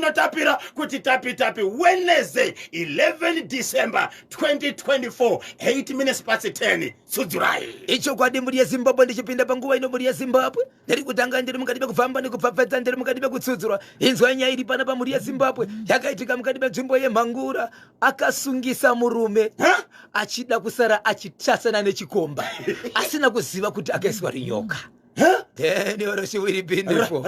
inotapira kuti tapi tapi. Wednesday 11 December 2024, 8 minutes past 10. Tsudzurai. Ichokwadi, mhuri yeZimbabwe, ndichipinda panguva ino, mhuri yeZimbabwe, ndiri kutanga ndiri mukati mekufamba nekupfapfadza, ndiri mukati mekutsudzura. Inzwa nyaya iri pana pamhuri yeZimbabwe yakaitika mukati menzvimbo yeMhangura. Akasungisa murume achida kusara achitasana nechikomba, asina kuziva kuti akaiswa rinyoka. Denioroshiwiribindifo.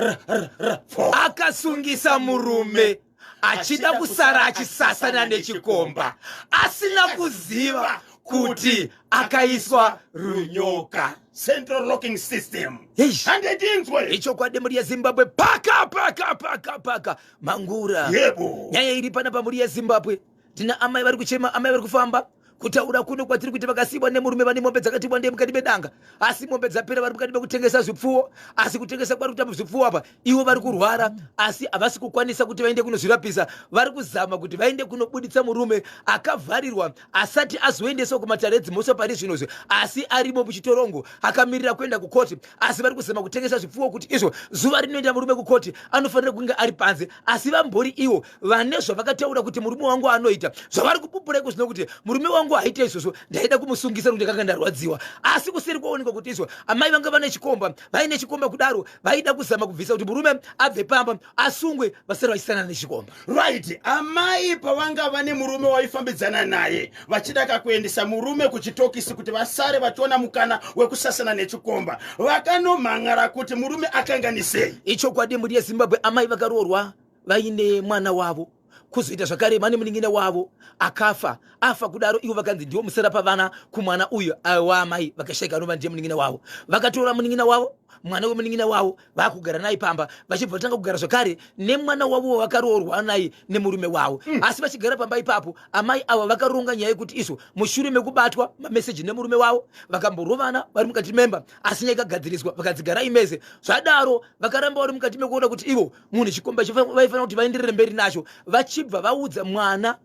Akasungisa murume achida kusara achisasana nechikomba, asina kuziva kuti akaiswa runyoka. Central locking system. Eish. Handitinzwe. Ichokwadi, mhuri yeZimbabwe, paka paka paka paka Mangura. Yebo. Nyaya iri pana pamhuri yeZimbabwe, tina amai vari kuchema, amai vari kufamba. Kutaura kuno kwatiri kuti vakasiyiwa nemurume vane mombe dzakati wandei mukati medanga, asi mombe dzapera, vari mukati mekutengesa zvipfuwo. Asi kutengesa kwari kuita zvipfuwo apa, ivo vari kurwara, asi havasi kukwanisa kuti vaende kunozvirapisa. Vari kuzama kuti vaende kunobuditsa murume akavharirwa, asati azoendeswa kumatare edzimhosva pari zvinozvi, asi arimo muchitorongo akamirira kuenda kukoti. Asi vari kuzama kutengesa zvipfuwo kuti izvo zuva rinoenda murume kukoti anofanira kunge ari panze. Asi vambori ivo vane zvavakataura kuti murume wangu anoita zvavari kupupura iko zvino, kuti murume wangu haite izvozvo, ndaida kumusungisa nokuti ndakanga ndarwadziwa. Asi kuseri kwaonekwa kuti izvo amai vanga vane chikomba, vaine chikomba kudaro, vaida kuzama kubvisa kuti murume abve pamba, asungwe, vasara vachisana nechikomba. Right, amai pavanga vane murume waifambidzana naye, vachida kakuendesa murume kuchitokisi kuti vasare vachiona mukana wekusasana nechikomba, vakanomhan'ara kuti murume akanganisei? Ichokwadi, mhuri yeZimbabwe, amai vakaroorwa vaine mwana wavo, kuzoita zvakare vane munin'ina wavo akafa. Afa kudaro, ivo vakanzi ndiwo musara pavana kumwana uyu waamai vakashaika, anova ndiye munin'ina wavo. Vakatora munin'ina wavo, mwana wemunin'ina wavo, vakugara naye pamba, vachibva vatanga kugara zvakare nemwana wavo wavakaroorwa naye nemurume wavo. Asi vachigara pamba ipapo, amai ava vakaronga nyaya yekuti izvo mushure mekubatwa mameseji nemurume wavo, vakamborovana vari mukati memba, asi nyaya ikagadziriswa, vakanzi meze. Zvadaro vakaramba vari mukati mekuona kuti ivo munhu chikomba vaifanira kuti vaenderere mberi nacho, vachibva vaudza mwana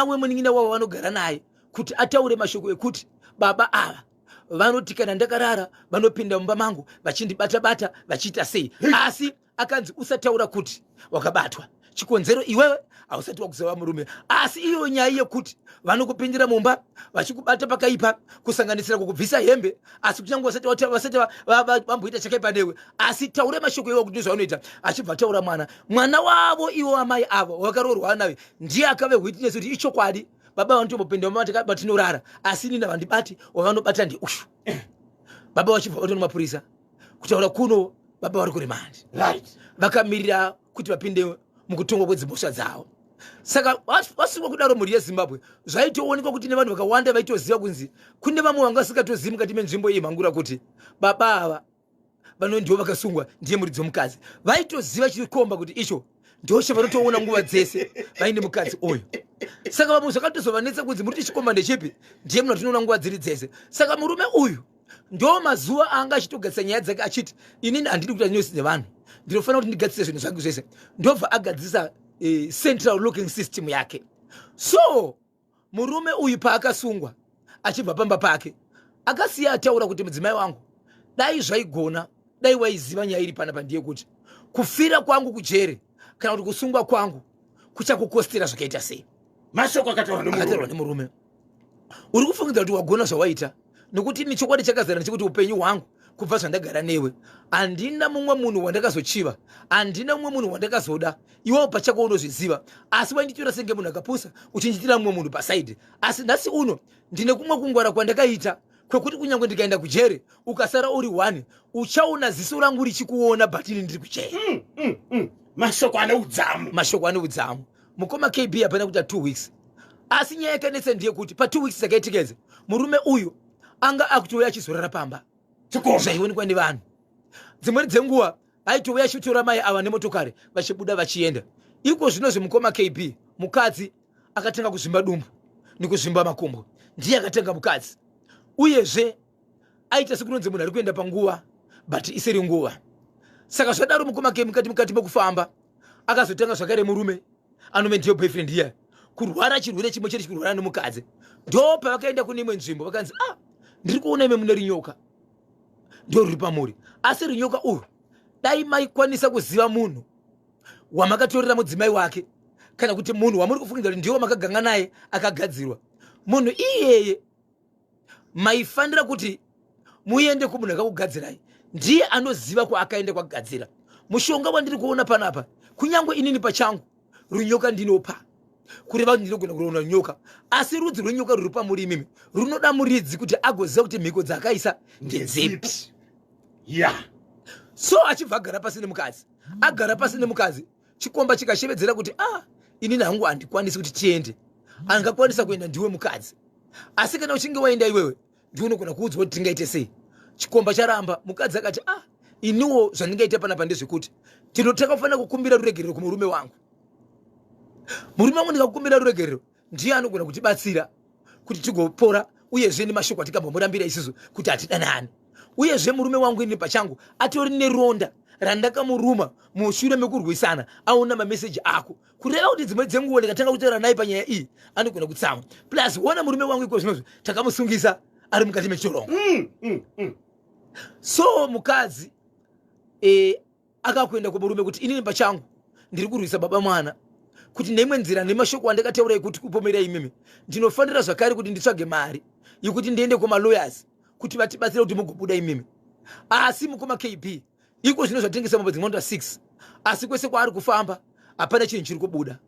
wemunin'ina wavo vanogara naye kuti ataure mashoko ekuti baba ava vanoti kana ndakarara vanopinda mumba mangu vachindibata-bata, vachiita sei. Asi akanzi usataura kuti wakabatwa, chikonzero iwewe hausati wakuzova murume. Asi iyo nyaya yekuti vanokupindira mumba vachikubata pakaipa, kusanganisira kukubvisa hembe, asi kunyange vasati vamboita chakaipa newe, asi taure mashoko iwo kuti ndozvaunoita. Achibva taura mwana wavo, iwo amai avo vakaroorwa naye, ndiye akave witness kuti ichokwadi, baba vanotombopinda mumba matinorara, asi inini havandibati, wavanobata ndiushu. Baba vachibva vatona mapurisa. Kutaura kuno baba vari kuremand, vakamirira kuti vapinde mukutongwa kwedzimhosva dzavo. Saka vasungwa kudaro, mhuri yeZimbabwe, zvaitoonekwa kuti nevanhu vakawanda vaitoziva kunzi kune vamwe vanga vasingatozivi mukati menzvimbo iyi Mhangura kuti baba ava vano ndivo vakasungwa, ndiye muridzi womukadzi. Vaitoziva chikomba kuti icho ndoshe vanotoona nguva dzese vaine mukadzi uyu. Saka vamwe zvakatozovanetsa kunzi muri chikomba ndechipi, ndiye munhu atinoona nguva dziri dzese. Saka murume uyu ndo mazuva anga achitogadzisa nyaya dzake achiti inini handidi kuita news nevanhu, ndinofanira kuti ndigadzise zvinhu zvangu zvese. Ndobva agadzisa central locking system yake. So murume uyu paakasungwa achibva pamba pake, akasiya ataura kuti mudzimai wangu, dai zvaigona, dai waiziva nyaya iri panapa ndiye kuti kufira kwangu kujere kana kuti kusungwa kwangu kuchakukostera zvakaita sei. Mashoko akataurwa Akataurwa nemurume: uri kufungidza kuti wagona zvawaita, nokuti ini chokwadi chakazara nechekuti upenyu hwangu kubva zvandagara newe handina mumwe munhu wandakazochiva, handina mumwe munhu wandakazoda. Iwewo pachako unozviziva, asi wainditora senge munhu akapusa, uchindiitira mumwe munhu paside. Asi nhasi uno ndine kumwe kungwara kwandakaita kwekuti kunyange ndikaenda kujere, ukasara uri one, uchaona ziso rangu richikuona, but ini ndiri kujere. Mashoko ane udzamu. Mashoko ane udzamu, mukoma KB. Hapana kuita 2 weeks, asi nyaya yakanetsa ndeyekuti pa2 weeks dzakaitika idzi, murume uyu anga akutouya achizorara pamba. Chikomba. Zvaionekwa nevanhu. Dzimweni dzenguva aitouya achitora mai ava nemotokari, vachibuda vachienda. Iko zvino zvimukoma KB, mukadzi akatanga kuzvimba dumbu nekuzvimba makumbo, ndiye akatanga mukadzi. Uyezve aita sekunonzi munhu ari kuenda panguva, but isiri nguva. Saka zvadaro, mukoma K, mukati mekufamba, akazotanga zvakare murume anove ndiyo boyfriend iya kurwara chirwere chimwe chete chikurwara nemukadzi. Ndo pavakaenda kune imwe nzvimbo, vakanzi, ah, ndiri kuona ime mune rinyoka, ndo ruri pamuri. Asi rinyoka urwu, dai maikwanisa kuziva munhu wamakatorera mudzimai wake kana kuti munhu wamuri kufungidzira kuti ndiwo makaganga naye akagadzirwa munhu iyeye maifanira kuti muende kumunhu akakugadzirai ndiye anoziva kwaakaenda kwakugadzira mushonga wandiri kuona panapa kunyange inini pachangu runyoka ndinopa kureva kuti ndinogona kuroona runyoka asi rudzi rwenyoka ruri pamuri imimi runoda muridzi kuti agoziva kuti mhiko dzaakaisa ndedzipi ya yeah. So achibva agara pasi nemukadzi, agara pasi nemukadzi, chikomba chikashevedzera kuti ah, inini hangu handikwanisi kuti tiende, angakwanisa kuenda ndiwe mukadzi, asi kana uchinge waenda iwewe ndiwe unogona kuudzwa kuti tingaite sei. Chikomba charamba, mukadzi akati ah, iniwo zvandingaita panapa ndezvekuti tinotakafanira kukumbira ruregerero kumurume wangu. Murume wangu ndikakumbira ruregerero ndiye anogona kutibatsira kuti tigopora, uyezve nemashoko atikambomurambira isusu kuti hatidanani. Uyezve murume wangu ini pachangu atori neronda randakamuruma mushure mekurwisana aona mameseji ako, kureva kuti dzimwe dzenguva ndikatanga kutaura naye panyaya iyi anogona kutsamwa. Plus wona murume wangu iko zvinozvo takamusungisa ari mukati mechitorongo. So mukadzi akakuenda kumurume kuti inini pachangu ndiri kurwisa baba mwana kuti neimwe nzira nemashoko andakataura ekuti kupomera imimi ndinofanira zvakare kuti nditsvage mari yekuti ndiende kumalawyers kuti vatibatsire kuti mugobuda imimi. Asi mukoma KB iko zvino zvatengesa mombe dzinoenda 6, asi kwese kwaari kufamba hapana chinhu chiri kubuda.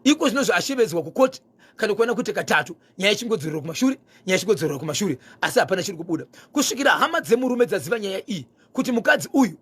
Iko zvino zvaashevedzwa kukoti kana kuona kuti katatu nyaya ichingodzorerwa kumashure, nyaya ichingodzorerwa kumashure, asi hapana chiri kubuda kusvikira hama dzemurume dzaziva nyaya iyi kuti mukadzi uyu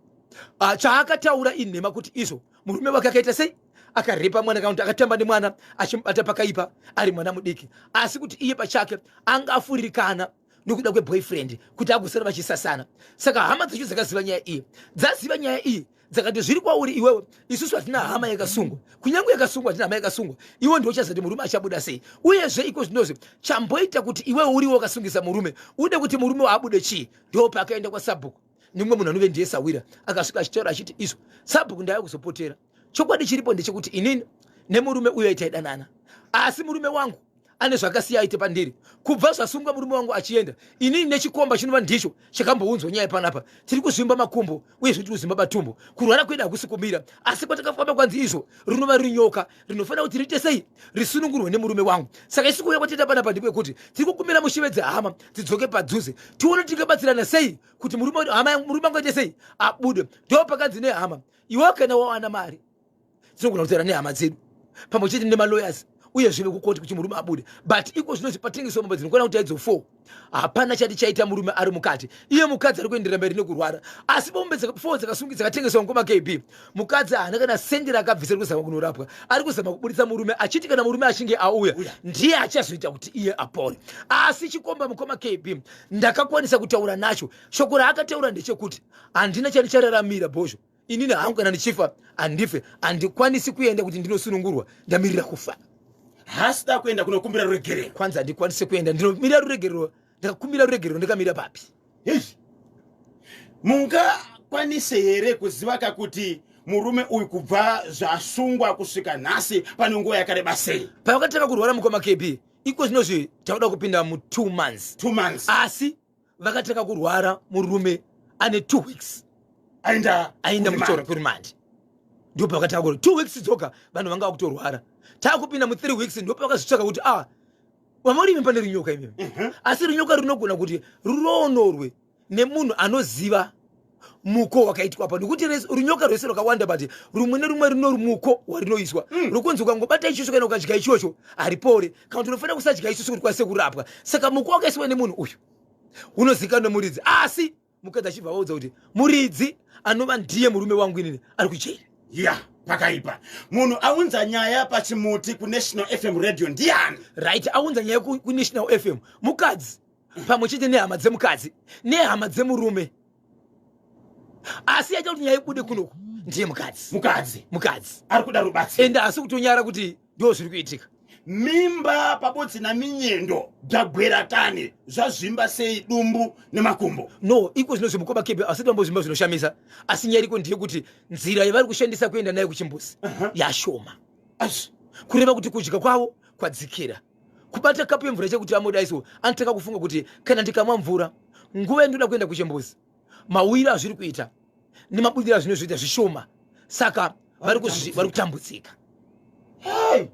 chaakataura inhema, kuti izvo murume wake akaita sei, akarepa mwana kana kuti akatamba nemwana achimubata pakaipa ari mwana mudiki, asi kuti iye pachake anga afuririkana nekuda kweboyfriend kuti agosara vachisasana. Saka hama dzacho dzakaziva nyaya iyi, dzaziva nyaya iyi dzakati zviri kwauri iwewe, isusu hatina hama yakasungwa, kunyange yakasungwa hatina hama yakasungwa, iwe ndiwo uchazati murume achabuda sei. Uyezve iko zvinozvi chamboita kuti iwewe uriwe wakasungisa murume ude kuti murume waabude chii? Ndo paakaenda kwasabhuku nemumwe munhu anove ndiye sawira, akasvika achitaura achiti izvo sabhuku ndaiva kuzopotera. Chokwadi chiripo ndechekuti inini nemurume uyo aitaidanana, asi murume wangu ane zvakasiya aite pandiri. Kubva zvasungwa murume wangu achienda, inini nechikomba chinova ndicho chakambounzwa nyaya panapa tiri kuzvimba makumbo uyezve tiri kuzvimba matumbo. Kurwara kwedu hakusi kumira, asi kwatakafamba kwanzi izvo rinova rinyoka rinofanira kuti riite sei, risunungurwe nemurume wangu. Saka isu kuuya kwatiita panapa ndepekuti tiri kukumbira mushivedze hama dzidzoke padhuze tione tingabatsirana sei kuti murume wangu aite sei, abude. Ndo pakanzi nehama, iwe kana wawana mari tinogona kutaura nehama dzedu pamwe chete nemalawyers uyezve vekukoti kuti murume abude. But iko zvinoti patengeswa mombe dzinokwana kuti aidzo 4, hapana chati chaita murume ari mukati, iye mukadzi ari kuenderera mberi nekurwara. Asi mombe 4 dzakasungi dzakatengeswa ngoma KB, mukadzi haana kana sendi raakabvisa kuzama kunorapwa, ari kuzama kuburitsa murume achiti kana murume achinge auya ndiye achazoita kuti iye apore. Asi chikomba mukoma KB ndakakwanisa kutaura nacho, shoko raakataura ndechekuti handina chandichararamira bhozho inini hangu, kana ndichifa handife, handikwanisi kuenda kuti ndinosunungurwa, ndamirira kufa. Hasida kuenda kunokumbira ruregerero. Kwanzi handikwanisi kuenda, ndinomirira ruregerero, ndakakumbira ruregerero ndakamira papi? Mungakwanise here kuziva kakuti murume uyu kubva zvasungwa kusvika nhasi pane nguva yakareba sei? Pavakatanga kurwara mukoma KB, iko zvinozvi takuda kupinda mu 2 months. 2 months. Asi vakatanga kurwara murume ane 2 weeks aenda muchoro kurumandi, ndipo pakatanga kurwara 2 weeks dzoga vanhu vanga vakutorwara. Takupinda mu 3 weeks ndipo pakazvitsvaka kuti ah, vamurimi pane runyoka imimi. Asi runyoka runogona kuti ruronorwe nemunhu anoziva muko wakaitwa pa, nekuti runyoka rwese rwakawanda, but rumwe nerumwe runo muko warinoiswa. Rukunzi ukangobata ichocho kana ukadya ichocho haripore, kana kuti unofanira kusadya ichocho kuti kwanise kurapwa. Saka muko wakaiswa nemunhu uyu unozikanwa nemuridzi. Asi mukadzi achibva vaudza kuti muridzi anova ndiye murume wangu inini ari kujeri. Ya, pakaipa. Munhu aunza nyaya pachimuti kuNational FM Radio ndiani? Right, aunza nyaya kuNational FM mukadzi pamwe chete nehama dzemukadzi nehama dzemurume, asi yaita kuti nyaya ibude kunoku ndiye mukadzi. Mukadzi. Mukadzi ari kuda rubatsiro. Ende asi kutonyara kuti ndo zviri kuitika. Mimba pabodzi naminyendo bzagweratani zvazvimba sei dumbu nemakumbo? No, iko zvino zvemukoma kebe asati vambozvimba zvinoshamisa, asi nyaya iriko ndeyekuti nzira yavari kushandisa kuenda nayo kuchimbuzi yashoma, kureva kuti kudya kwavo kwadzikira. Kubata kapu yemvura chekuti amodaiso anotanga kufunga kuti kana ndikamwa mvura nguva yandoda kuenda kuchimbuzi, mawiro azviri kuita nemabudiro azvinozviita zvishoma, saka vari kutambudzika. Hey!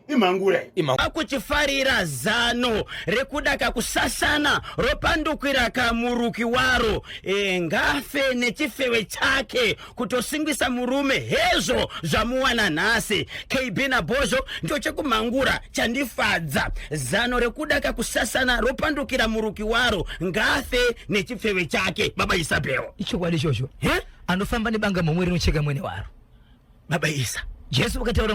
Imhangura akuchifarira zano rekuda kakusasana ropandukira kamuruki waro e, ngafe nechifewe chake kutosingisa murume hezvo zvamuwana nhasi. KB naBhozho ndo chekumhangura chandifadza. Zano rekuda kakusasana ropandukira muruki waro ngafe nechipfeve chake. Baba Isabel, ichokwadi ichocho. Anofamba nebanga mumwe rinocheka mwene waro. Baba Isa, Jesu vakataura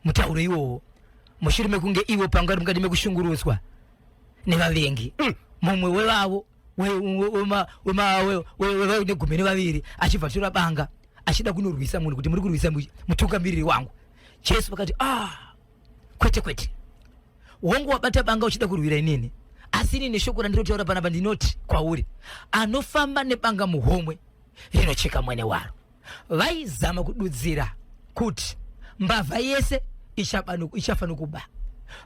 mutauro iwowo mushure mekunge ivo panga vari mukati mekushungurudzwa nevavengi. Mumwe wevavo negumi nevaviri achibva tora banga achida kunorwisa munhu kuti muri kurwisa mutungamiriri wangu. Jesu vakati, ah, kwete kwete, wangu wabata banga uchida kurwira inini, asi inini neshoko randinotaura panapa ndinoti kwauri, anofamba nebanga muhomwe rinocheka mwene waro. Vaizama kududzira kuti mbavha yese ichafa nokuba,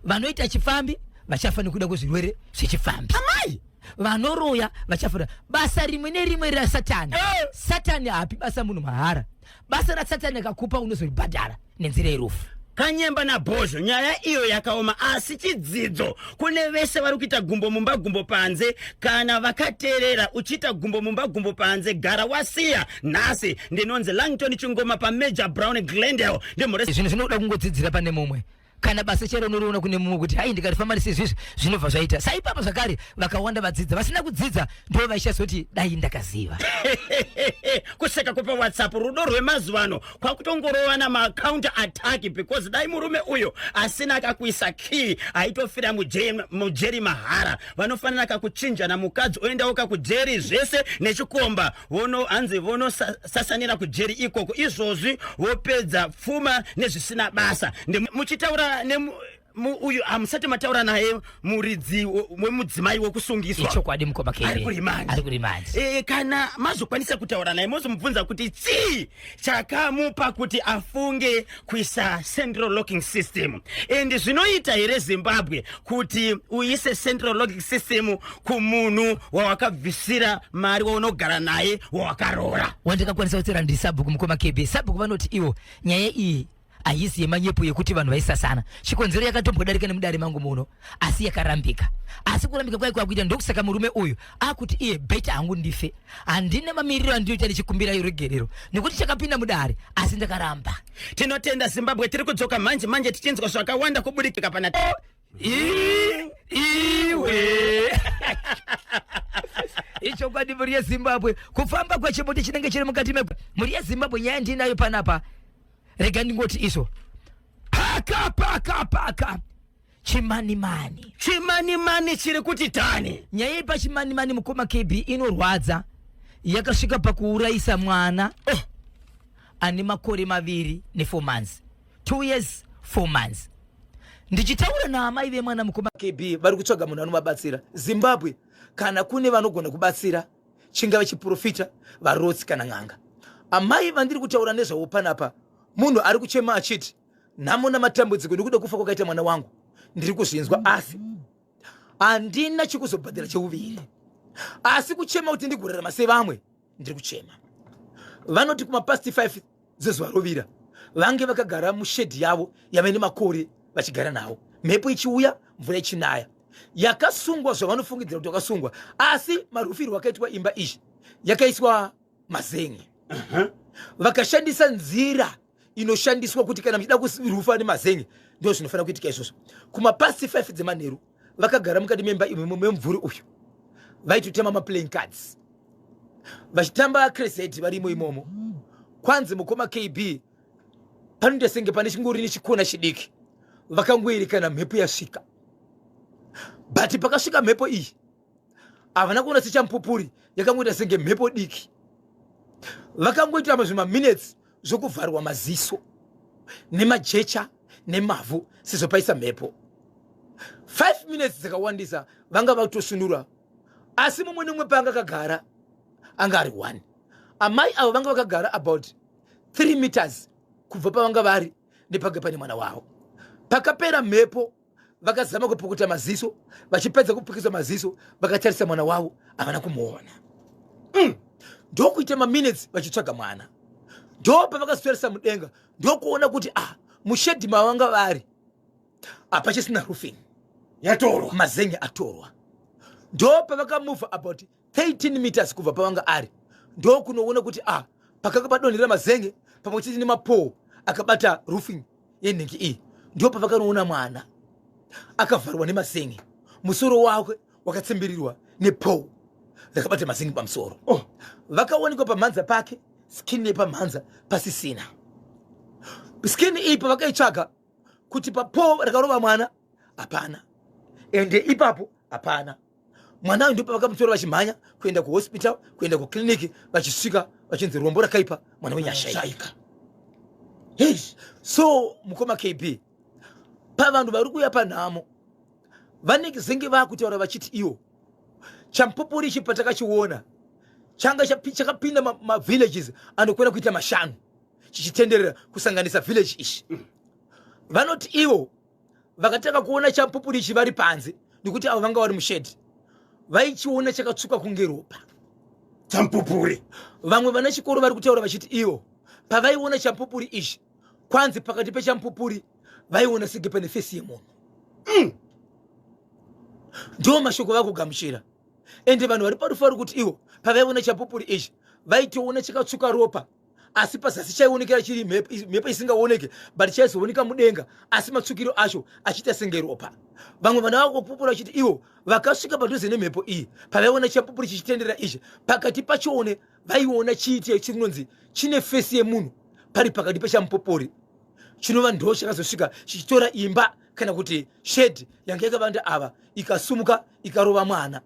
vanoita chifambi vachafa nekuda kwezvirwere zvechifambi, amai vanoroya vachafa. Basa rimwe nerimwe raSatani, Satani haapi basa munhu mahara. Basa raSatani akakupa unozoribhadhara nenzira yerufu. Kanyemba naBhozho, nyaya iyo yakaoma, asi chidzidzo kune vese vari kuita gumbo mumba gumbo panze. Kana vakateerera uchiita gumbo mumba gumbo panze, gara wasiya nhasi. Ndinonzi Langton Chingoma paMajor Brown Glendale, ndimhore. Zvinhu zvinoda kungodzidzira pane mumwe. Kana basa chero unoriona kune mumwe kuti hai, ndikarifamba nesezvizvi zvinobva zvaita saipapa. Zvakare vakawanda vadzidza, vasina kudzidza ndo vaichazoti dai ndakaziva. Kuseka kwepa WhatsApp, rudo rwemazuva ano kwakutongorovana macounter attack, because dai murume uyo asina akakuisa key aitofira mujeri mahara. Vanofanira kakuchinjana, mukadzi oendawo kakujeri zvese nechikomba, vono hanzi vonosasanira kujeri ikoko. Izvozvi vopedza pfuma nezvisina basa. Muchitaura uyu hamusati mataura naye, muridzi wemudzimai wekusungiswa? Ichokwadi, mukoma. Ari kuremand. Ari kuremand. E, kana mazokwanisa kutaura naye, mozomubvunza kuti chii chakamupa kuti afunge kuisa central locking system, and zvinoita here Zimbabwe kuti uise central locking system kumunhu wawakabvisira mari, waunogara naye, wawakaroora? Wandakakwanisa kutsera ndisabhuku, mukoma KB. Sabhuku vanoti ivo nyaya iyi haisi yemanyepo yekuti vanhu vaisasana. Chikonzero yakatombodarika nemudare mangu muno, asi yakarambika. Asi kurambika kwaiko kwakuita, ndokusaka murume uyu akuti iye better hangu ndife, handina mamiriro andinoita ndichikumbira ruregerero nekuti chakapinda mudare asi ndakaramba. Tinotenda Zimbabwe, tiri kudzoka manje manje tichinzwa zvakawanda kubudikika pana Iwe, ichokwadi, mhuri yeZimbabwe, kufamba kwechimuti chinenge chiri mukati me mhuri yeZimbabwe. Nyaya ndinayo panapa, rega ndingoti izvo paka paka paka Chimanimani. Chimanimani chiri kuti tani. Nyaya yepaChimanimani, mukoma KB, inorwadza. Yakasvika pakuurayisa mwana, oh, ane makore 2 ne4 months, 2 years 4 months. Ndichitaura naamai vemwana, mukoma KB, vari kutsvaga munhu anovabatsira. Zimbabwe, kana kune vanogona kubatsira, chingave chiprofita, varotsi kana n'anga, amai vandiri kutaura nezvavo panapa munhu ari kuchema achiti nhamo namatambudziko nekuda kufa kwakaita mwana wangu ndiri kuzvinzwa, asi handina chekuzobhadhara cheuviri, asi kuchema kuti ndigorarama sevamwe ndiri kuchema. Vanoti kumapast 5 dzezuva rovira vange vakagara mushedhi yavo yave nemakore vachigara nawo, mhepo ichiuya, mvura ichinaya, yakasungwa zvavanofungidzira kuti wakasungwa, asi marufirwo akaitwa imba iyi yakaiswa mazen'e. Vakashandisa nzira inoshandiswa kuti kana muchida kurufa nemazen'e ndo zvinofanira kuitika izvozvo. Kumapast 5 dzemanheru vakagara mukati memba imwe memumvuri uyu, vaitotamba maplaying cards, vachitamba cresed varimo imomo. Kwanzi, mukoma KB, panoita senge pane chingori nechikona chidiki, vakangoerekana mhepo yasvika. But pakasvika mhepo iyi havana kuona sechamupupuri, yakangoita senge mhepo diki. Vakangoita zvimaminutes zvokuvharwa maziso nemajecha nemavhu sezvo paisa mhepo. 5 minutes dzakawandisa vanga vatosunura, asi mumwe nemumwe paanga akagara anga ari one. Amai avo vanga vakagara about 3 meters kubva pavanga vari nepanga pane mwana wavo. Pakapera mhepo vakazama kupukuta maziso, vachipedza kupukisa maziso vakatarisa mwana wavo, havana kumuona. Ndokuita maminutes vachitsvaga mwana, ndo pavakazotarisa mudenga ndokuona kuti ah, mushedhi mavanga vari hapachisina roofing yatorwa, mazenge atorwa. Ndo pavakamuvha about 13 meters kubva pavanga ari, ndokunoona kuti ah, pakanga padonhera mazenge pamwe chete nemapoo akabata roofing yenhingi iyi. Ndo pavakanoona mwana akavharwa nemazenge, musoro wake wakatsimbirirwa nepoo rakabata mazenge pamusoro. Oh. Vakaonekwa pamhanza pake skin yepamhanza pasisina skin iyi. Pavakaitsvaga kuti papoo rakarova mwana hapana, ende ipapo hapana mwana uyu. Ndipo pavakamutora vachimhanya kuenda kuhospital, kuenda kuclinic, vachisvika vachinzi rombo rakaipa, mwana wenyu ashaika. Shaika. Hey. So mukoma KB, pavanhu vari kuuya panhamo vanenge zenge vaakutaura vachiti iwo chamupupuri ichi patakachiona changa chakapinda mavillages anokwira kuita 5 chichitenderera kusanganisa village ichi. Vanoti ivo vakatanga kuona chamupupuri ichi vari panze, nekuti avo vanga vari mushedhi vaichiona chakatsvuka kunge ropa. Chamupupuri. Vamwe vana chikoro vari kutaura vachiti ivo pavaiona chamupupuri ichi, kwanzi pakati pechamupupuri vaiona senge pane face yemunhu. Ndo mashoko vakugamuchira, ende vanhu vari parufu vari kuti ivo pavaiona chamupupuri ichi vaitoona chakatsvuka ropa, asi pazasi chaionekera chiri mhepo isingaoneke, but chaizooneka mudenga, asi matsvukiro acho achiita senge ropa. Vamwe vana vakupupura vachiti ivo vakasvika padhuze nemhepo iyi, pavaiona chamupupuri chichitendera ichi, pakati pachoone vaiona chiite chinonzi chine face yemunhu pari pakati pechamupupuri, chinova ndo chakazosvika chichitora imba kana kuti shed yanga yakavanda ava, ikasumuka ikarova mwana.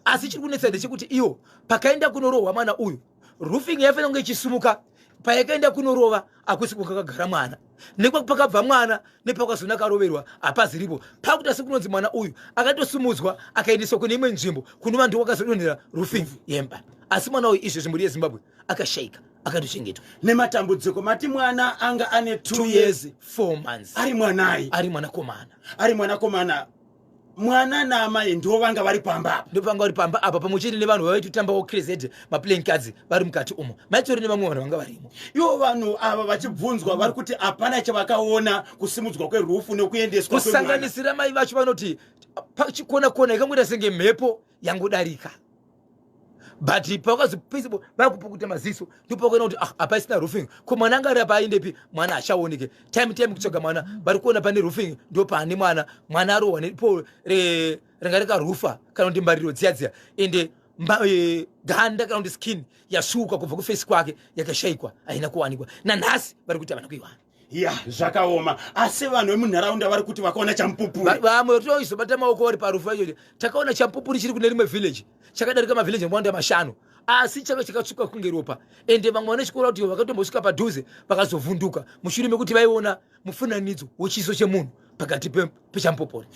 Asi chiri kunetsa ndechekuti iwo pakaenda kunorohwa mwana uyu, roofing yaifanira kunge ichisumuka. Payakaenda kunorova hakusi kwakagara mwana, nekwapakabva mwana nepakazona akaroverwa hapaziripo. Pakuita sekunonzi mwana uyu akatosumudzwa akaendeswa kune imwe nzvimbo, kunova ndiko kwakazodonhera roofing yemba. Asi mwana uyu izvezvi, mhuri yeZimbabwe, akashayika, akatochengetwa. Nematambudziko. Mati mwana anga ane 2 2 years 4 months. Ari mwanai? Ari mwanakomana. Ari mwanakomana. Mwana naamai ndo vanga vari pamba apa? Ndopanga vari pamba apa, pamwe chete nevanhu vavaitotambawo cricket, maplaying cards, vari mukati umo. Maitori nevamwe vanhu vanga varimo. Ivo vanhu ava vachibvunzwa vari kuti hapana chavakaona kusimudzwa kweroof nekuendeswa kwemwana. Kusanganisira mai vacho vanoti pachikona kona ikangoita senge mhepo yangodarika, but pakazopesa vakupukuta maziso ndopakaona kuti ah, apa isina roofing, ko mwana anga ari apa aendepi? Mwana hachaoneke. Time time kutsvaga mwana, vari kuona pane roofing ndo pane mwana. Mwana arohwa nepo ringa rikarufa kana kuti mbariro dziya dziya, ende ganda kana kuti skin yasvuka kubva kuface kwake yakashayikwa, haina kuwanikwa. Nanhasi vari kuti havana kuiwana. Ya, zvakaoma, asi vanhu vemunharaunda vari kuti vakaona chamupupuri. Vamwe toizobata maoko vari parufu vacho, takaona chamupupuri chiri kune rimwe village chakadarika mavillage akawanda 5, asi changa chakatsvuka kunge ropa. Ende vamwe vane chikoro kuti vakatombosvika padhuze vakazovhunduka mushure mekuti vaiona mufananidzo wechiso chemunhu pakati pechamupupuri.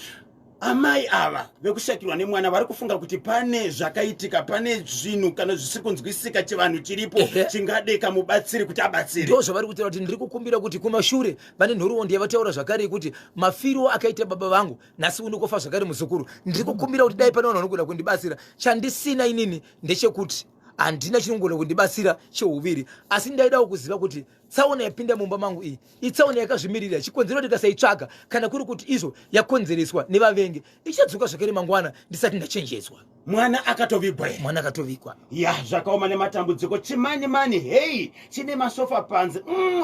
Amai ava vekushakirwa nemwana vari kufunga kuti pane zvakaitika, pane zvinhu kana zvisiri kunzwisika, chivanhu chiripo chingadeka mubatsiri kuti abatsire. Ndo zvavari kutaura kuti ndiri kukumbira kuti kumashure vane nhoroondo yavataura zvakare yekuti mafiro akaita baba vangu, nhasi uno kofa zvakare muzukuru. Ndiri kukumbira kuti dai pane vanhu vanogona kundibatsira. Chandisina inini ndechekuti handina chinogona kundibatsira cheuviri, asi ndaidawo kuziva kuti tsaona yapinda mumba mangu iyi itsaona yakazvimirira, chikonzero ndikasaitsvaga, kana kuri kuti izvo yakonzereswa nevavengi, ichadzoka zvakare mangwana ndisati ndachenjedzwa. Mwana akatovigwa here? Mwana akatovigwa. Ya, zvakaoma nematambudziko. Chimani mani hei chine masofa panze.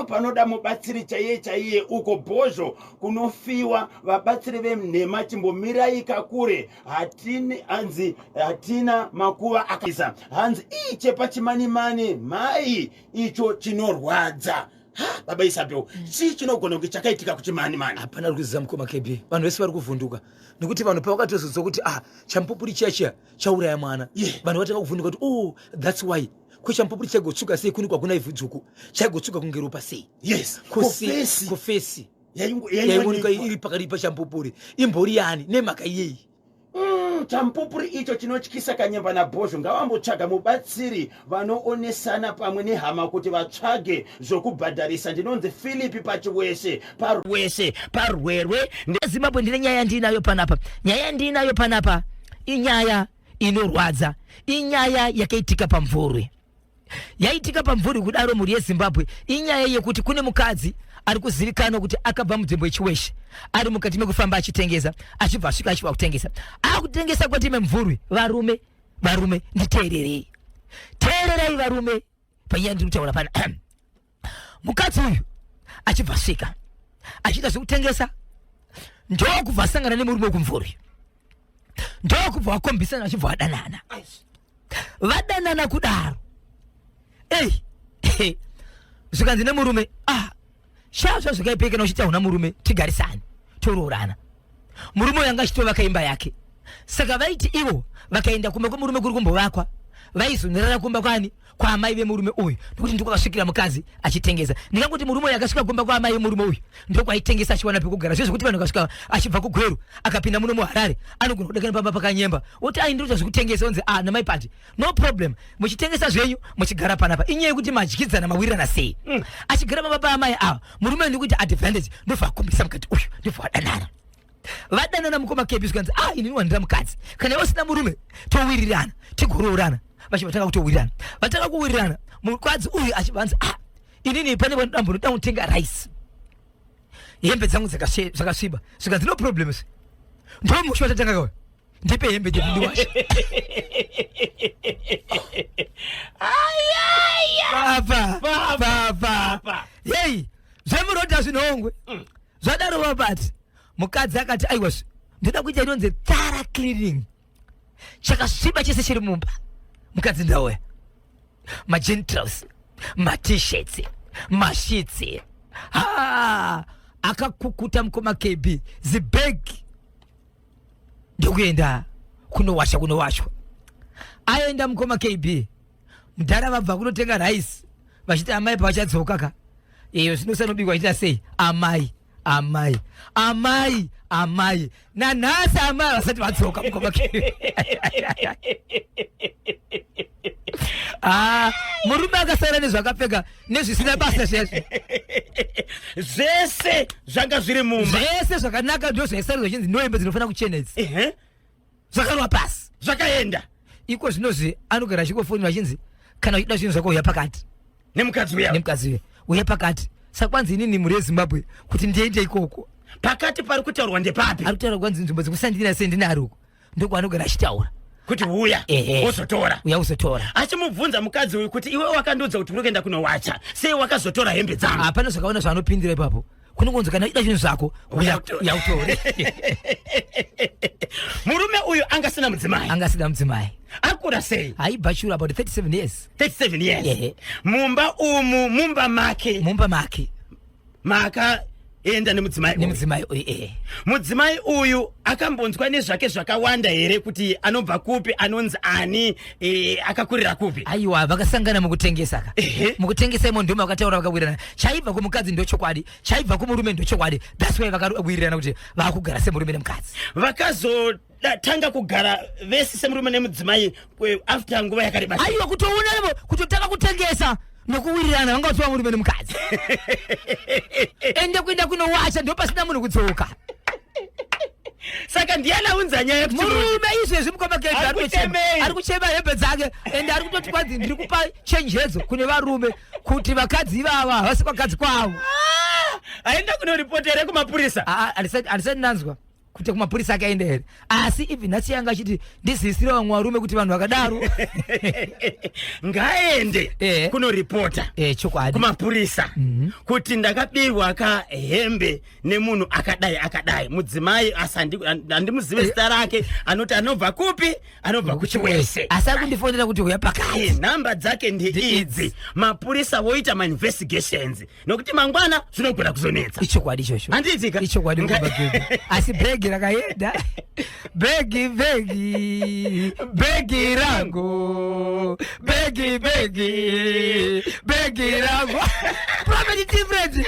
Panoda mubatsiri chaiye chaiye uko bhozho kunofiwa. Vabatsiri venhema, chimbomirai kakure. Hatini hanzi hatina makuva akaisa hanzi ii chepachimanimani mhai icho chinorwadza. Ha, baba Isabel, chii chinogona kunge chakaitika kuchimanimani? Hapana ari kuziva, mukoma KB. Vanhu vese vari kuvhunduka nekuti vanhu pavakatozonzwa kuti ah, chamupupuri chiya chiya chauraya mwana, vanhu vatanga kuvhunduka kuti oh, that's why. Ko chamupupuri chaigotsvuka sei? Kuni kwakuna ivhu dzvuku, chaigotsvuka kunge ropa sei? Kofesi Kofesi yaionekwa iri pakati pachamupupuri imbori yani, nemhaka iyei? Chamupupuri icho chinotyisa. Kanyemba nabhozho ngavambotsvaga mubatsiri, vanoonesana pamwe nehama kuti vatsvage zvokubhadharisa. Ndinonzi Philipi Pachiweshe parweshe parwerwe Zimbabwe. Ndine nyaya yandiinayo panapa. Nyaya yandiinayo panapa inyaya inorwadza, inyaya yakaitika paMvurwi. Yaitika pamvuri kudaro mhuri yeZimbabwe inyaya yekuti kune mukadzi ari kuzivikanwa kuti akabva munzvimbo yeChiweshe ari mukati mekufamba achitengesa, achibva asvika achibva kutengesa, akutengesa kwati memvurwi. Varume, varume, nditeererei, teererai varume panyaya ndiri kutaura pana. Mukadzi uyu achibva asvika achiita zvekutengesa, ndokubva asangana nemurume wekumvurwi, ndokubva vakombisana, vachibva vadanana. Vadanana kudaro, ei, zvikanzi nemurume, ah, sha, zvazvikaipei kana uchiti hauna murume, tigarisane, toroorana. Murume uyu anga achitovaka imba yake, saka vaiti ivo vakaenda kumba kwemurume kuri kumbovakwa, vaizonorara kumba kwani? Kwaamai vemurume uyu, nekuti ndiko kwakasvikira mukadzi achitengesa. Ndingangoti murume uyu akasvika kumba kwaamai vemurume uyu ndokwaitengesa achiwana pekugara. Zve zvekuti vanhu vakasvika achibva kuGweru akapinda muno muHarare, anogona kudekana pamba pakanyemba, oti ai, ndinoita zvekutengesa, onzi a ah, namai pati, no problem, muchitengesa zvenyu muchigara panapa. Inyaya yekuti madyidzana, mawirirana sei. Achigara pamba paamai ava, murume ndikuti advantage, ndobva akumbisa mukati uyu, ndobva vadanana. Vadanana, mukoma Kebi, zvikanzi, ah, inini wandira mukadzi, kana iwe usina murume towirirana tigoroorana. Vachibva vatanga kutowirirana. Vatanga kuwirirana, mukadzi uyu achibva anzi, ah, inini pane dambo ndoda kutenga rice, hembe dzangu dzakasviba. Zvikanzi no problems, ndomusha watatanga kawe, ndipe hembe dzekundiwasha. Papa papa, yei, zvemurota zvinhongwe. Zvadaro vabati mukadzi akati, aiwa, ndoda kuita inonzi thorough cleaning, chakasviba chese chiri mumba. Mukadzi ndauya, magentils, matishets, masheets, ha, akakukuta mukoma KB zibhegi, ndokuenda kunowasha. Kunowashwa aenda mukoma KB, mudhara vabva kunotenga rice, vachiti amai pavachadzoka ka, iyo zvinosanobikwa achiita sei. Amai, amai, amai, amai, nanhasi amai vasati vadzoka, mukoma KB. Ah, murume akasara nezvakapfeka nezvisina basa zvezvo. Zvese zvanga zviri mumba. Zvese zvakanaka ndo zvaisarudza chinzi ndohembe dzinofanira kuchena idzi. Zvakarwa pasi. Zvakaenda. Iko zvinozvi anogara achingofonera achinzi, kana uchida zvinhu zvako uya pakati. Nemukadzi uya. Nemukadzi uya, uya pakati. Saka kwanzi inini mhuri yeZimbabwe kuti ndiende ikoko. Pakati pari kutaurwa ndepapi? Ari kutaura kwanzi nzvimbo dzekusandira sendinari uko, ndokwaanogara achitaura. Kuti uya wozotora. Uya uzotora. Achimubvunza mukadzi uyu kuti, iwe wakandiudza kuti uri kuenda kunowacha, sei wakazotora hembe dzangu? Hapana zvakaona zvaanopindira ipapo, kunongonzi kana uchida zvinhu zvako uya, uya utore. Murume uyu angasina mudzimai? Angasina mudzimai. Akura sei? Haibhachura about 37 years. 37 years. Mumba umu, mumba make? Mumba make. Makaenda nemudzimai uyu? Nemudzimai uyu, ehe. Mudzimai uyu akambonzwa nezvake zvakawanda here, kuti anobva kupi, anonzi ani, akakurira kupi? Aiwa, vakasangana mukutengesa ka. Mukutengesa imo ndimo vakataura, vakawirirana. Chaibva kumukadzi ndochokwadi, chaibva kumurume ndochokwadi. That's why vakawirirana kuti vakugara semurume nemukadzi. Vakazotanga kugara vese semurume nemudzimai after nguva yakareba sei? Aiwa, kutoona ivo kutotanga kutengesa nokuwirirana, vanga vatova murume nemukadzi. Ende kuenda kunowacha ndo pasina munhu kudzoka. Saka ndiani aunza nyaya kuti murume izvezvi, mukoma Kedi, Ari ari kutochema. kuchemei? Ari kuchema hembe dzake, ende ari kutoti kwanzi ndiri kupa chenjedzo kune varume kuti vakadzi ivava havasi vakadzi kwavo. Aenda kunoripota here kumapurisa? Ah, handisati ndanzwa kuti kumapurisa akaenda here, asi even nhasi yanga achiti ndizivisire vamwe varume kuti vanhu vakadaro. Ngaende kunoripota Chokwadi. kumapurisa kuti ndakabirwa ka hembe nemunhu akadai akadai, mudzimai, asi handimuzive zita rake, anoti anobva kupi, anobva kuChiwese. Asi akundifonera kuti uya pakati. Nhamba dzake ndeidzi. Mapurisa voita mainvestigations, nokuti mangwana zvinogona kuzonetsa. Ichokwadi ichocho. Handiitika? Ichokwadi, mukoma Gebe. Asi bhegi rakaenda, bhegi, bhegi, bhegi rangu, bhegi, bhegi, bhegi rangu. Prophet Different,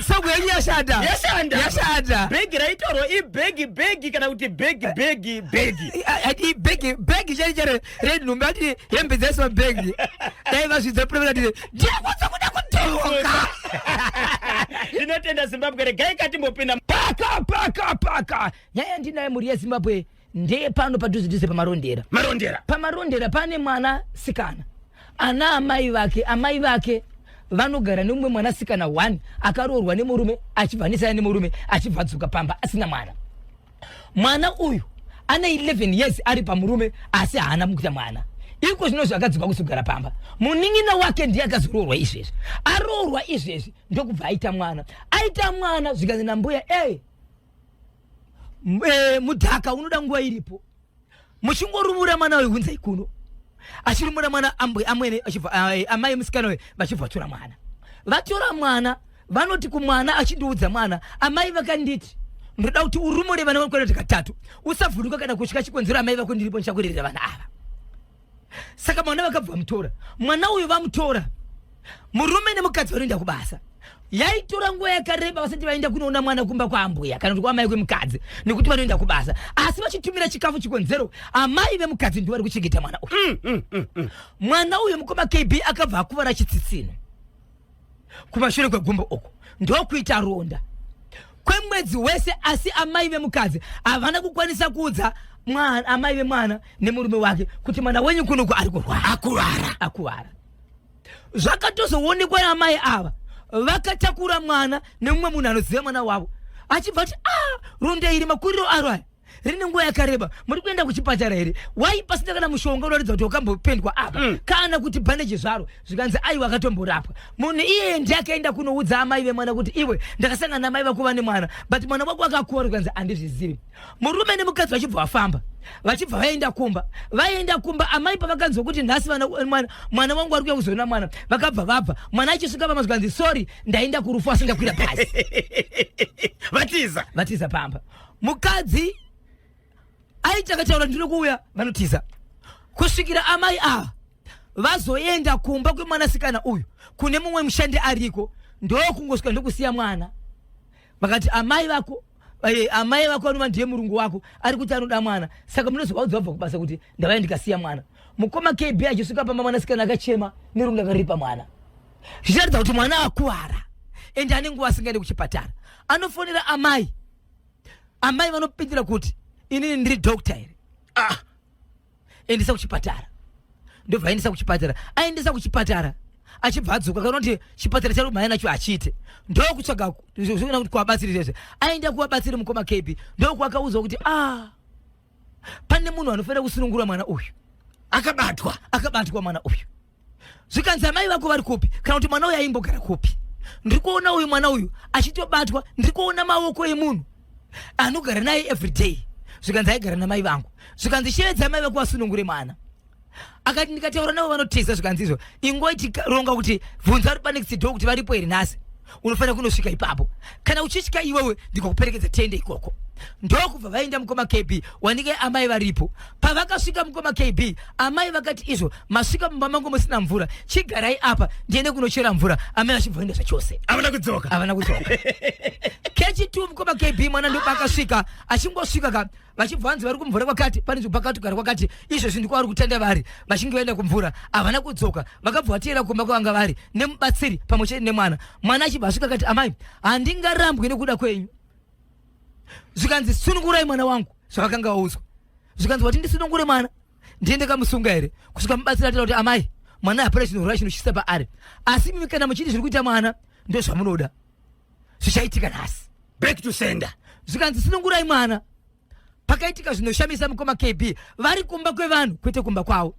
song yenyu yashanda. Yashanda. Yashanda. Bhegi raitorwa ibhegi bhegi kana kuti bhegi bhegi bhegi? Ati bhegi bhegi chari chari renhumbi, ati hembe dzaiswa bhegi. Dai vazvidza prophet, ati ndiri kuda kudhoka. Ndinotenda Zimbabwe, regai katimbopinda. Paka paka paka, nyaya ndinayo mhuri yeZimbabwe ndeye pano padhuze dhuze paMarondera. Marondera. PaMarondera pane mwana sikana. Ana amai vake, amai vake vanogara nemumwe mwanasikana one akaroorwa nemurume, achibva anesana nemurume, achibva adzoka pamba asina mwana. Mwana uyu ane 11 years ari pamurume, asi haana kuita mwana. Iko zvino zvakadzoka kuzogara pamba, munin'ina wake ndiye akazoroorwa izvezvi. Aroorwa izvezvi ndokubva aita mwana. Aita mwana, zvikanzi nambuya, e mudhaka unoda nguva iripo, muchingorumura mwana uyu, hunzai kuno. Achirumura mwana, ambwe amwene achibva, amai musikana uyu vachibva vatora mwana. Vatora mwana, vanoti kumwana, achindiudza mwana, "Amai vakanditi ndoda kuti urumure vana vanokwana kuti katatu, usavhunduka kana kusvika chikonzero, amai vako ndiripo, ndichakurerera vana ava." Saka mwana vakabva vamutora. Mwana uyu vamutora, murume nemukadzi vanoenda kubasa. Yaitora nguva yakareba vasati vaenda kunoona mwana kumba kwaambuya kana kuti kwamai kwemukadzi, nekuti vanoenda kubasa asi vachitumira chikafu. Chikonzero, amai vemukadzi ndivo vari kuchengeta mwana uyu. Mwana uyu, mukoma KB, akabva akuvara chitsitsino kumashure kwegumbo uku, ndokuita ronda kwemwedzi wese. Asi amai vemukadzi havana kukwanisa kuudza mwana, amai vemwana nemurume wake, kuti mwana wenyu kunoku ari kurwara. Akuvara. Akuvara. Zvakatozoonekwa naamai ava vakatakura mwana nemumwe munhu anoziva mwana wavo, achibva ati, "A, ronda iri makuriro aro aya rine nguva yakareba. Muri kuenda kuchipatara here? Wai pasina kana mushonga unoratidza kuti wakambopendwa apa kana kuti bhandeji zvaro?" Zvikanzi, "Aiwa, akatomborapwa." Munhu iyeye ndiye akaenda kunoudza amai vemwana kuti, "Iwe, ndakasangana namai vako vane mwana, but mwana wako akakuvara." Zvikanzi, "Handizvizivi." Murume nemukadzi vachibva vafamba, vachibva vaenda kumba. Vaenda kumba, amai pavakanzwa kuti nhasi mwana wangu ari kuya kuzoona mwana, vakabva vabva. Mwana achisvika pamba, zvikanzi, "Sorry, ndaenda kurufu, asi ndakwira bhazi." Vatiza. Vatiza pamba. Mukadzi aiti akataura, "Ndiri kuuya," vanotiza, kusvikira amai ava vazoenda kumba kwemwanasikana uyu kune mumwe mushandi ariko, ndokungosvika ndokusiya mwana. Vakati, "Amai vako, amai vako anova ndiye murungu wako, ari kuti anoda mwana, saka munozovaudza vabva kubasa kuti ndavai ndikasiya mwana." Mukoma KB, achisvika pamba, mwanasikana akachema nerungu akaripa mwana, zvichiratidza kuti mwana akuvara ende ane nguva asingaendi kuchipatara. Anofonera amai. Amai vanopindira kuti, "Inini ndiri doctor here?" Ah. "Endesa kuchipatara." Ndobva aendesa kuchipatara. Aendesa kuchipatara, achibva adzoka, kana kuti chipatara chari kumhanya nacho achiite, ndokutsvaga zvoona kuti kuvabatsiri zvezve. Aenda kuvabatsiri, mukoma KB, ndokuakaudzwa kuti, "A, pane munhu anofanira kusunungura mwana uyu." Akabatwa. Akabatwa mwana uyu. Zvikanzi, "Amai vako vari kupi? Kana kuti mwana uyu aimbogara kupi? Ndiri kuona uyu mwana uyu achitobatwa, ndiri kuona maoko emunhu anogara naye everyday." Zvikanzi, "Aigara namai vangu." Zvikanzi, "Shevedza amai vako vasunungure mwana." Akati, "Ndikataura navo vanotiza." Zvikanzi, "Izvo ingoiti ronga kuti bvunza vari panext door kuti varipo here nhasi. Unofanira kunosvika ipapo. Kana uchisvika iwewe, ndikakuperekedza, tiende ikoko." Ndokubva vaenda, mukoma KB, wanike amai varipo. Pavakasvika, mukoma KB, amai vakati, "Izvo masvika mumba mangu musina mvura, chigarai apa ndiende kunochera mvura." Amai vachibva vaenda zvachose. Havana kudzoka. Havana kudzoka. Kechi2, mukoma KB, mwana ndopakasvika. Achingosvika ka, vachibva vanzi vari kumvura kwakati, pane nzvimbo pakati kugara kwakati. Izvezvi ndiko vari kutenda vari. Vachinge vaenda kumvura, havana kudzoka. Vakabva vateera kumba kwavanga vari nemubatsiri pamwe chete nemwana. Mwana achibva asvika akati, "Amai, handingarambwi nekuda kwenyu." Zvikanzi, "Sunungurai mwana wangu," zvavakanga vaudzwa. Zvikanzi, "Wati ndisunungure mwana, ndiende kamusunga here?" Kusvika mubatsiri atira kuti, "Amai, mwana hapana chinorwara chinotyisa paari, asi mimi kana muchiti zviri kuita mwana ndozvamunoda, zvichaitika nhasi." Back to sender. Zvikanzi, "Sunungurai mwana." Pakaitika zvinoshamisa, mukoma KB. Vari kumba kwevanhu, kwete kumba kwavo.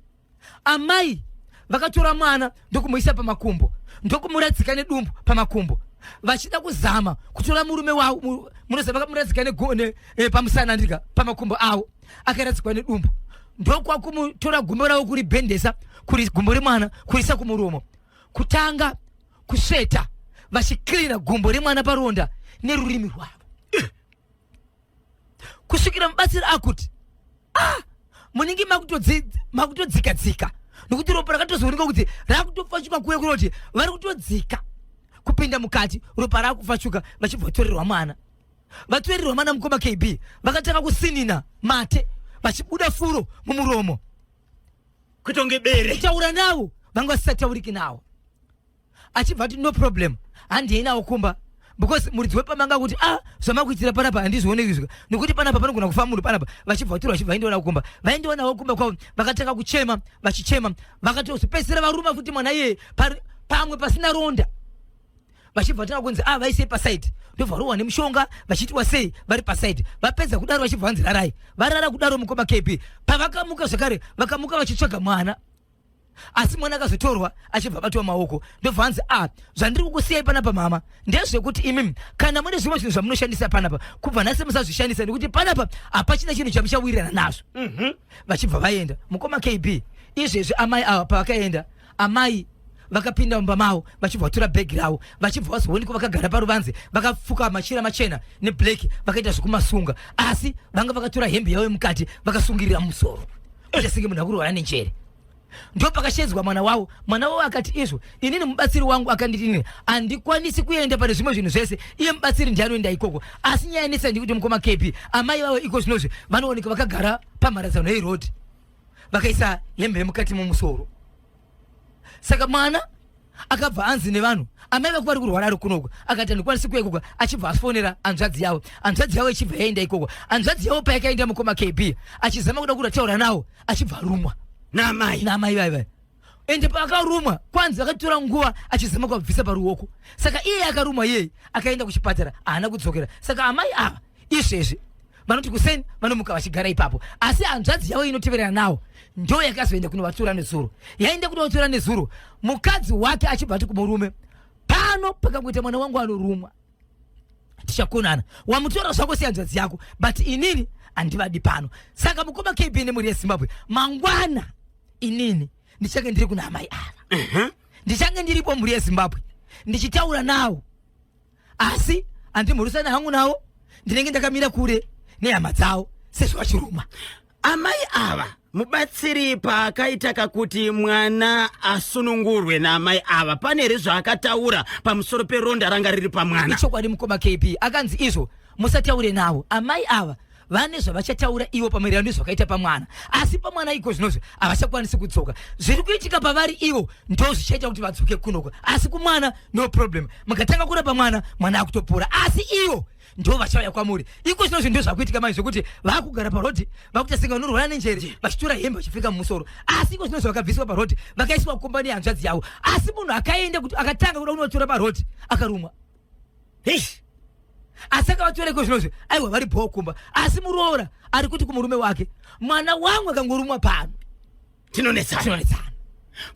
Amai vakatora mwana ndokumuisa pamakumbo, ndokumuradzika nedumbu pamakumbo, vachida kuzama kutora murume wavo. Munoziva, vakamuradzika pamusana, ndika pamakumbo avo, akaradzikwa nedumbu, ndokwakumutora gumbo ravo kuribhendesa kuri gumbo remwana, kurisa kumuromo, kutanga kusveta, vachikirira gumbo remwana paronda nerurimi rwavo, kusvikira mubatsiri akuti, "Ah, munenge makutodzika-dzika," nokuti ropa rakatozooneka kuti rakutopfachuka kuye, kunoti vari kutodzika kupinda mukati, ropa rakupfachuka. Vachibva vatorerwa mwana. Vatorerwa mwana, mukoma KB, vakatanga kusinina mate, vachibuda furo mumuromo. Kutonge bere. Kutaura navo vanga vasisatauriki navo. Achibva ati, "No problem, handei nawo kumba." Because muridzi wepamanga kuti, "Ah, zvamakuitira panapa handizvione izvi, nekuti panapa panogona kufa munhu panapa." Vachibva vatorwa, vachibva vaendiwa navo kumba. Vaendiwa navo kumba kwavo, vakatanga kuchema, vachichema, vakatozopedzisira varuma futi mwana iyeye pamwe pasina ronda. Vachibva vatanga kunzi, "A, vaisei pasaidi." Ndobva varohwa nemushonga, vachiitwa sei vari pasaidi. Vapedza kudaro, vachibva vanzi rarai. Varara kudaro, mukoma KB, pavakamuka zvakare, vakamuka vachitsvaga mwana, asi mwana akazotorwa, achibva abatwa maoko. Ndobva hanzi, "A, zvandiri kukusiyai panapa, mama, ndezvekuti imimi kana mune zvimwe zvinhu zvamunoshandisa panapa, kubva nhasi musazvishandisa, nekuti panapa hapachina chinhu chamuchawirirana nazvo." Vachibva vaenda, mukoma KB. Izvezvi amai ava pavakaenda, amai vakapinda mumba mavo, vachibva vatora bhegi ravo, vachibva vazoonekwa vakagara paruvanze, vakafuka machira machena neblack, vakaita zvekumasunga, asi vanga vakatora hembe yavo yemukati, vakasungirira musoro, kuita senge munhu akurwara nenjere. Ndo pakashedzwa mwana wavo. Mwana wavo akati, "Izvo inini mubatsiri wangu akanditi inini handikwanisi kuenda pane zvimwe zvinhu zvese, iye mubatsiri ndianoenda ikoko." Asi nyaya yanetsa ndikuti, mukoma KB, amai vavo iko zvinozvi vanooneka vakagara pamharadzano yeroad, vakaisa hembe yemukati mumusoro. Saka mwana akabva anzi nevanhu, "Amai vako vari kurwara, ari kunoko." Akati, "Handikwanisi kuya ikoko." Achibva afonera hanzvadzi yavo. Hanzvadzi yavo ichibva yaenda ikoko. Hanzvadzi yavo payakaenda, mukoma KB, achizama kuda kutaura nawo, achibva arumwa. Namai? Namai vaivai. Ende paakarumwa, kwanzi vakatora nguva achizama kuvabvisa paruoko. Saka iye akarumwa iyeye akaenda kuchipatara, haana kudzokera. Saka amai ava izvezvi vanoti kuseni vanomuka vachigara ipapo, asi hanzvadzi yavo inoteverana nawo ndo yakazoenda kunovatora nezuro. Yaenda kunovatora nezuro, mukadzi wake achibva ati kumurume, "Pano pakangoita mwana wangu anorumwa, tichakonana. Wamutora zvako sehanzvadzi yako, but inini handivadi pano." Saka mukoma KB nemhuri yeZimbabwe, mangwana inini ndichange ndiri kuna amai ava, ndichange ndiripo, mhuri yeZimbabwe, ndichitaura nawo, asi handimhurusani hangu nawo. Ndinenge ndakamira kure nehama dzavo sezvo vachiruma. Amai ava, mubatsiri paakaita kakuti mwana asunungurwe naamai ava, pane here zvaakataura pamusoro peronda ranga riri pamwana? Ichokwadi, mukoma KB. Akanzi izvo musataure navo amai ava, vane zvavachataura ivo pamaererano nezvakaita pamwana, asi pamwana iko zvinozvi havachakwanisi kudzoka. Zviri kuitika pavari ivo ndo zvichaita kuti vadzoke kunoko, asi kumwana no problem. Mukatanga kurapa mwana, mwana akutopora, asi ivo ndo vachauya kwamuri. Iko zvinozvi ndo zvakuitika mai, zvekuti vakugara parodhi, vakuita senga vanorwara nenjere, vachitora hembe vachipfeka mumusoro. Asi iko zvinozvi vakabviswa parodhi, vakaiswa kukombani yehanzvadzi yavo, asi munhu akaenda kuti akatanga kuda kunovatora parodhi, akarumwa. Heish. Asi akavatora iko zvinozvi, aiwa, vari bhoo kumba, asi muroora ari kuti kumurume wake, "Mwana wangu akangorumwa pano, Tinonetsana." Tinonetsana.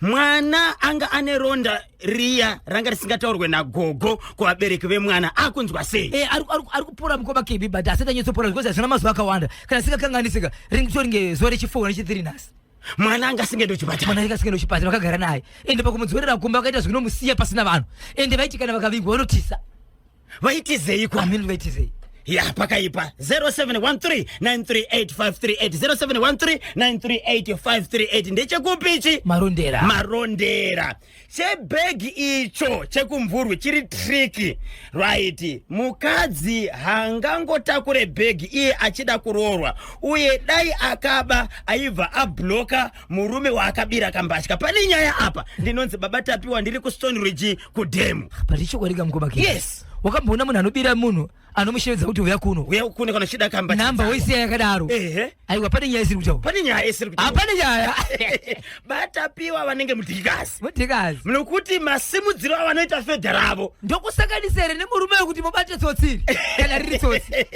Mwana anga ane ronda riya ranga risingataurwe nagogo kuvabereki vemwana, akunzwa sei? Ari kupora, mukoma KB, but asati anyatsopora, because hazvina mazuva akawanda. Kana singakanganisika, ringe zuva rechi4 nechi3 nhasi. Mwana anga asingende kuchipatara? Mwana anga asingende kuchipatara, vakagara naye. Ende pakumudzorera kumba, vakaita zvinomusiya pasina vanhu, ende vaiti kana vakavigwa vanotisa. Vaitizeiko? Amini, vaitizei? Ya, pakaipa. 0713938538, 0713938538. Ndechekupi ichi? Marondera. Marondera. Chebhegi icho chekumvurwi chiri tricky, right? Mukadzi haangangotakure bhegi iye achida kuroorwa, uye dai akaba aibva abloka murume waakabira kambatya. Pane nyaya apa. Ndinonzi Baba Tapiwa, ndiri kuStone Ridge kudhemu. But ichokwadi kamukoma? Yes. Wakamboona munhu anobira munhu anomushevedza kuti, "Uya kuno"? Uya kuno kana uchida kambatya. Namba dzako. Woisiya yakadaro. Ehe. Aiwa, pane nyaya isiri kutaura. Pane nyaya isiri kutaura. Hapane nyaya. Batapiwa vanenge mudhikazi. Mudhikazi. Nokuti masimudziro avanoita fedha ravo. Ndokusanganisere nemurume wekuti mubate tsotsiri kana riri tsotsi.